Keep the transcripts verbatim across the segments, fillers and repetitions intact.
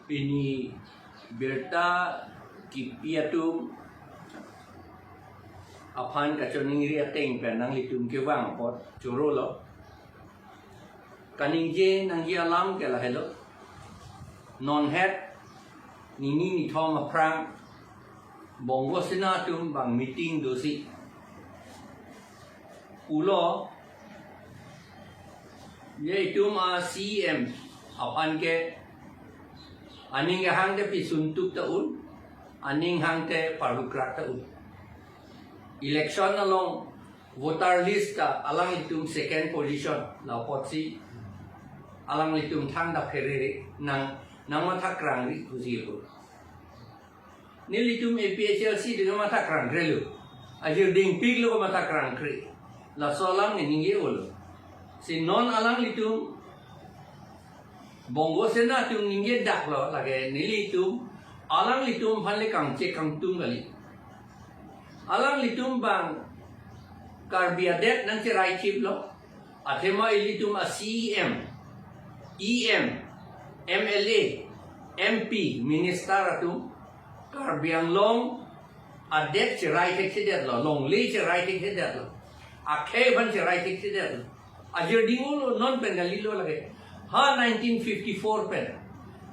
Pini birta kipi atum aphan kachoningri ateng pen nanglitum kevang apot chorolo. Kaningje nangji alam ke lahelo. Non het nini nithom aphrang Bongo Sena atum bang meeting dosi pulo, je itum a-C E M aphan ke aning hang te pisun tup ta un, aning hang te parlukrak ta un. Election along voter list ta alanglitum second position, la apotsi alanglitum thangta pherere nang, nangmatha krangri pusi pu. Nelitum A P H L C atum kamatha krangkrelo. Ajir dingpiklo kamatha krangkre. Laso alam ne ningje-olo. Si non alanglitum Bongo Sena atum ningjedaklo lake nelitum alanglitum aphan le kangchek kangtung kali. Alanglitum bang Karbi adet nangcherai chiplo. Athema ilitum a-C E M, E M, M L A, M P, minister atum Karbi Anglong adet cherai thekthedetlo, longle cherai thekthedetlo, akhei aphan cherai thekthedetlo. Ajir ding-olo, non pen kalilo lake. Ha nineteen fifty-four pen,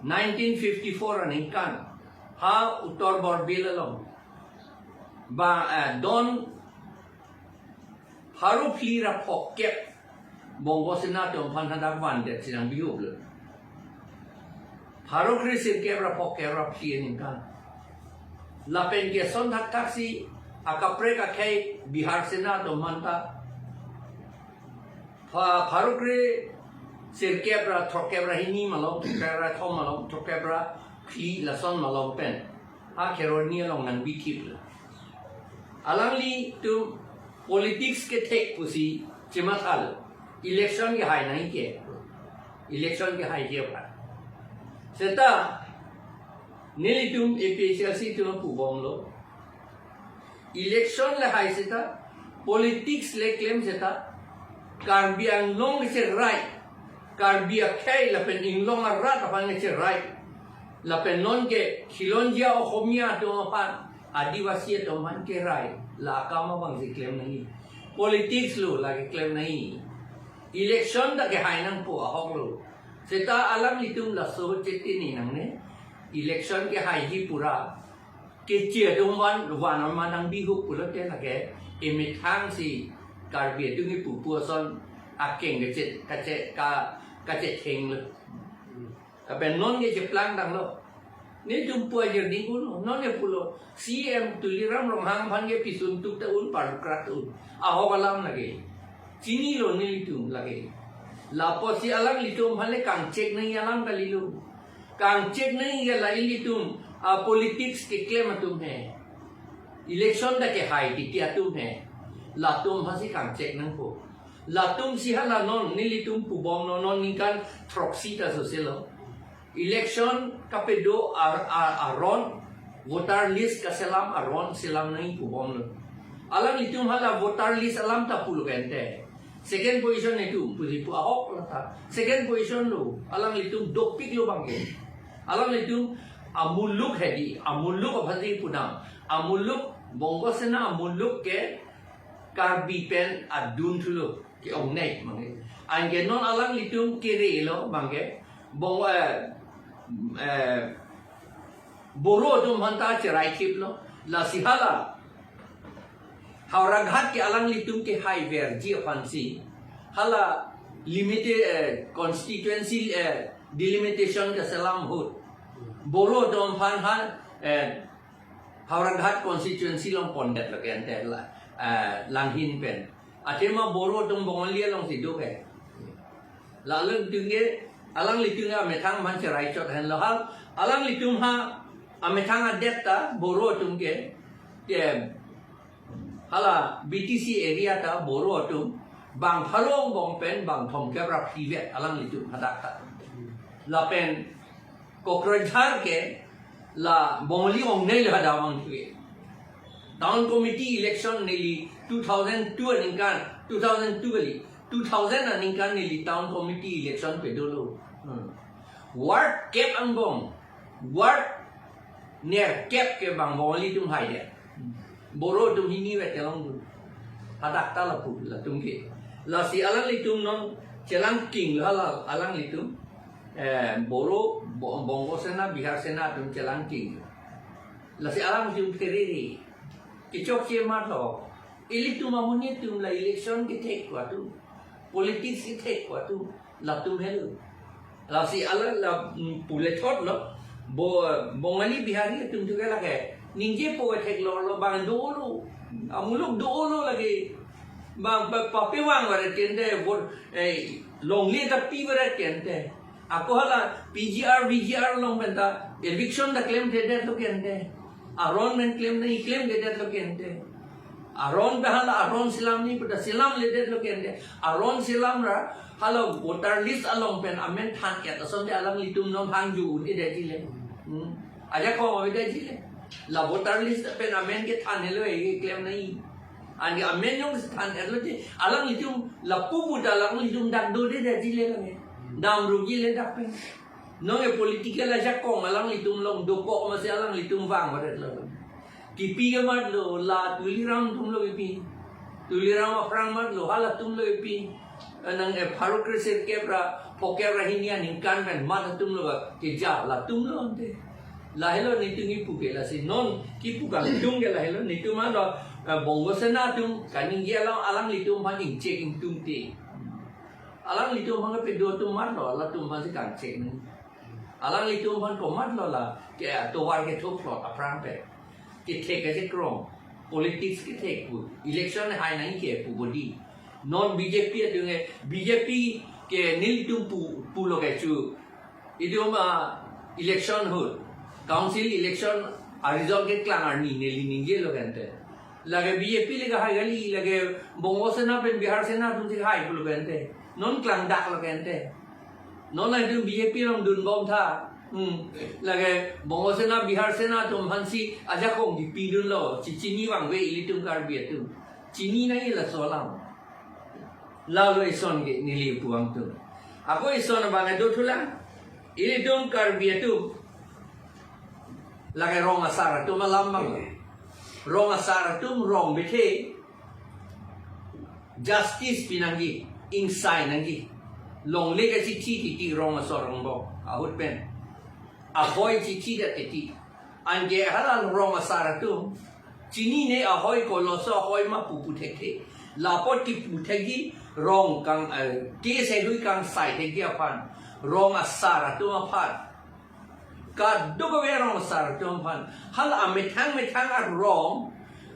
nineteen fifty-four aningkan, ha Uttar Borbil along ba, eh, don pharo phli ra phokep Bongo Sena atum aphan hadak vandet si nangbihuplo. Pharo kre sirkep ra phokep ra phli aningkan. Lapen ke son thakthak si akaprek akhei Bihar Sena atum aphanta pha-, pharo kre sirkep ra throkkep ra hini malom, throkkep ra thom malom, throkkep ra phli lason malom pen ha Kheroni along nangbikhiplo. Alanglitum politics kethek pusi chemathalo. Election kehai nangji ke. Election kehai ji aphan. Seta nelitum A P H L C atum pubomlo. Election le hai seta, politics le klem seta, Karbi Anglong kecherai, Karbi akhei lapen inglong arat aphan kecherai, lapen non ke khilonjia Ohomia atum aphan, Adivasi atum aphan kerai, la akam abang si klem nangji. Politics lo lake klem nangji. Election ta kehai nangpo ahoklo. Seta alanglitum laso chetini nangne. Election kehai ji pura kechi atum van, van ama nangbihup pulote lake emethang si Karbi atum kipu pu ason akeng kachet, kachet, ka, kachethenglo. Lapen non ke cheplangtanglo. Netum pu ajir ding-un, non ke pulo. C E M Tuliram Ronghang aphan ke pisun tup ta un, parlukrak ta un. Ahok alam lake. Chinilo nelitum lake. Lapusi alanglitum aphan le kangchek nangji alam kalilo. Kangchek nangji ke la ilitum a-politics keklem atum he. Election ta kehai titi atum he. Latum aphansi kangchek nangpo. Latum si hala non nelitum pubomlo, non ningkan throksi ta soselo. Election kapedo ar-, ar-, aron, voter list kaselam aron selam nangji pubomlo. Alanglitum hala voter list alam ta pulo kente. Second position netum pusi pu ahok lata. Second position lo, alanglitum dopiklo abang ke. Alanglitum amuluk hedi, amuluk aphansi pudam. Amuluk Bongo Sena amuluk ke Karbi pen adun thulo, ke-ong nei abang ke. Anke non alanglitum kerelo abang ke. Bong, eh, eh, Boro atum aphanta cherai chiplo. Lasi hala Howraghat ke alanglitum kehaiverji aphansi hala limited, eh, constituency, eh, delimitation kaselam ahut Boro atum aphan ha, eh, Howraghat constituency along pondetlo ke ante la, eh, Langhin pen. Athema Boro atum Bongali alongsi do ke. Lalu tingge alanglitum amethang aphan cherai chot henlo hal. Alanglitum ha amethang adet ta Boro atum ke, ke hala B T C area ta Boro atum bang pharo angbong pen bang thomkep ra phli vet alanglitum hadak ta. Lapen Kokrajhar ke la Bongali ong nei le hadak abang thuke. Town committee election neli two thousand two aningkan, two thousand two kali, two thousand aningkan neli town committee election pedolo. Hmm. Ward kep angbong ward nerkep ke bang Bongali atum haidet. Boro atum hini vet kelong dun. Hadak ta lapu latum ke. Lasi alanglitum non chelangking lo hala alanglitum. Eh, Boro, Bo-, Bongo Sena, Bihar Sena atum chelangking. Lasi alanglitum pherere. Kechokche matlo. Ilitum amonit atum la election kethek ko atum. Politics kethek ko atum. Latum helo. Lasi ala la, mm, pule thot lo. Bo, Bongali Bihari atum tu ke lake. Ningjepo kethek lo lo bang dolo. Amuluk dolo lake. Bang pa, papevang varet kente, bor, eh, longle ta pi varet kente. Ako hala P G R, V G R along pen ta eviction ta klemkledet lo kente. Aron pen klem nangji klemkledet lo kente. Aron pen hala aron selamji pu ta selamledet lo kente. Aron selam ra hala voter list along pen amen than-et asonte alanglitum non hangju un-edet ji le. Hmm. Ajakong avedet ji le. La voter list pen amen kethan helo e klem nangji. Anke amen jongsi than-et lo te alanglitum lapu pu ta alanglitum dak dodedet ji le lang e. Dam rugi le dak pen. Non e political ajakong alanglitum along dokok masi alanglitum vang varet lo. Kipi kematlo la Tuliram atum lo kipi. Tuliram aphrang matlo halatum lo kipi. Nang e pharo kre sirkep ra phokep ra hini aningkan pen mat atum lo ba keja latum lo ante. Lahelo netum kipu ke lasi non kipu kangtung ke lahelo netum alo, eh, Bongo Sena atum kaningje alam alanglitum aphan ingchek ingtungte. Alanglitum aphan kepedo atum matlo, latum aphansi kangchek nang. Alanglitum aphan komatlo la ke atovar kethophlot aphrang pen. Kethek kechekrong, politics kethek pu, election hai nangji ke pu bodi. Non B J P atum ke, B J P ke nelitum pu, pulo ke chu. Itum a election ahut, council election a result keklang arni neli ningjelo kente. Lake B J P le kahai kali, lake Bongo Sena pen Bihar Sena atumsi kahai pulo kente. Non klangdak lo kente. Non latum B J P along dunbom tha. Hmm. Lake Bongo Sena, Bihar Sena atum aphansi ajakong kipidunlo. Chechini vangve ilitum Karbi atum. Chini nangji laso alam. Lalo ison ke neli puang tu. Ako ison abang ado thulang. Ilitum Karbi atum. Lake rong asar atum alam abang. Rong asar atum rong bethe. Justice pinangji, ingsai nangji. Longle kachithi titi rong asor rongbong ahut pen. Ahoi chithi da titi. Anke hala rong asar atum chinine ahoi koloso ahoi ma pupu thekthe. Lapot kipu thekji rong kang, eh, case heihui kangsai thekji aphan. Rong asar atum aphan. Kadokave rong asar atum aphan. Hala amethang methang arong,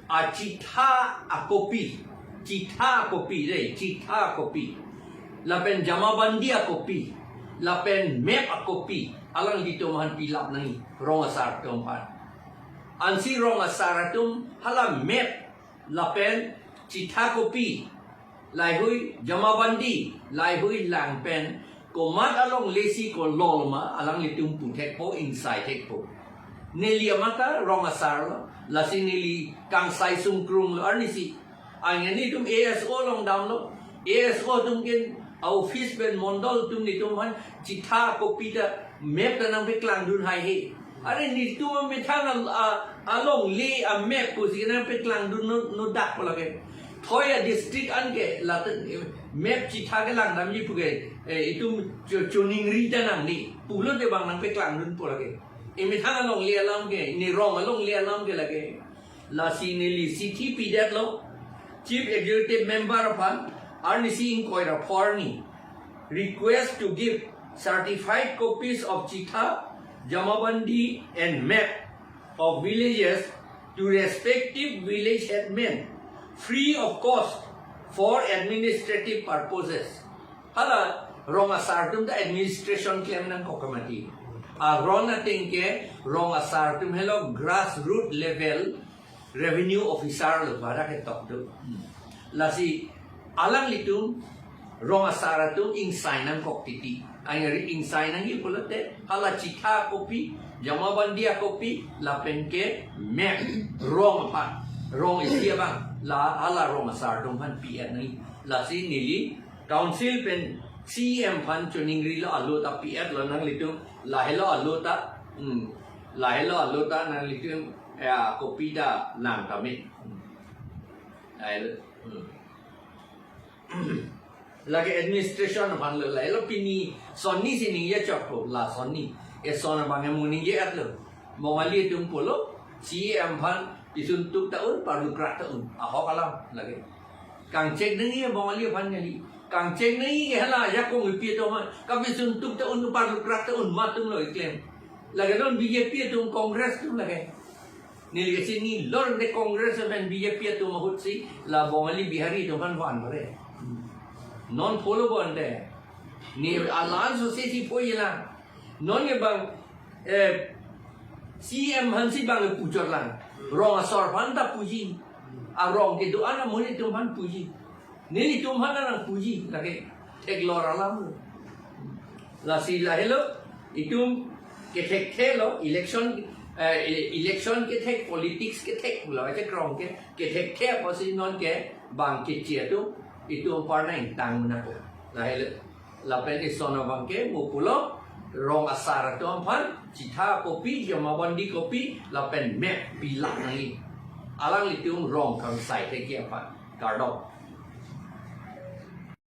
achitha akopi. Chitha akopi dei, chitha akopi. Lapen jamabandi akopi. Lapen map akopi. Alanglitum aphan pilap nangji rong asar atum aphan. Ansi rong asar atum hala map. Lapen chitha akopi, laheihui jamabandi, laheihui lang pen, komat alonglesi kolol ma, alanglitum puthekpo, ingsai thekpo. Neli amat ta rong asar lo, lasi neli kangsai sungkrung lo, arnisi. Anke netum A S O along damlo, A S O atum ke a-office pen mondol atum netum aphan chitha akopi ta map ta nangpeklang dun haihe. Are netum amethang al-, a-, alongle a-map pusi nangpeklangdun no, no dak po lake. Thoi a-district anke latum map chitha kelang damji puke, eh, itum cho-, choningri ta nangne. Pulote bang nangpeklangdun po lake. Emethang alongle alam ke, ne rong alongle alam ke lake. Lasi neli chithi pidetlo Chief Executive Member aphan, arnisi ingkoi ra pho arni. Request to give certified copies of chitha, jamabandi and map of villages to respective village headmen free of cost for administrative purposes. Hala rong asar atum ta administration klem nangkok ke mati. Aron ateng ke rong asar atum helo grassroot level revenue officer lo bara ketok do. Lasi alanglitum rong asar atum ingsai nangkok titi. Anke ingsai nangji pulote hala chitha akopi, jamabandi akopi, lapen ke map rong aphan, rong isi abang, la hala rong asar atum aphan pi-et nangji. Lasi neli council pen C E M aphan choningrilo, alo ta pi-etlo nanglitum, lahelo alo ta Hmm. Lahelo alo ta nanglitum, ya, kopi ta nang kami. Hmm. Lahelo. Hmm. Lake administration aphan lo, lahelo pini sonni si ningje chokpo, la sonni. Eson abang emu ningje atlo. Bongali atum pulo, C M aphan isun tuk ta un, parlukrak ta un. Ahok alam lake. Kangchek nangji Bongali aphan kali. Kangchek nangji ke hala ajakong ipi atum aphan. Kapisun tuk ta un, parlukrak ta un, matum lo iklem. Lake non B J P atum, Congress atum lake. Neli kachini lor de Congress pen B J P atum ahut si la Bongali Bihari atum aphan van pare. Non follow bonte. Ne alliance si si poi la. Non ke bang, eh, C M aphan si bang puchot lang. Rong asor aphan ta puji. Arong kedo-an amonit atum aphan puji. Nelitum aphan nangpuji lake theklor alam. Lasi lahelo itum kethekthe lo election, eh, ele-, election kethek, politics kethek lo aja krong ke kethekthe apotsi non ke bang kechi atum itum apar nangtang mena ko. Lahelo lapen eson abang ke mo pulo rong asar atum aphan chitha kopi, jamabandi kopi, lapen map pilak nangji. Alanglitum rong kangsai thekji aphan. Kardom.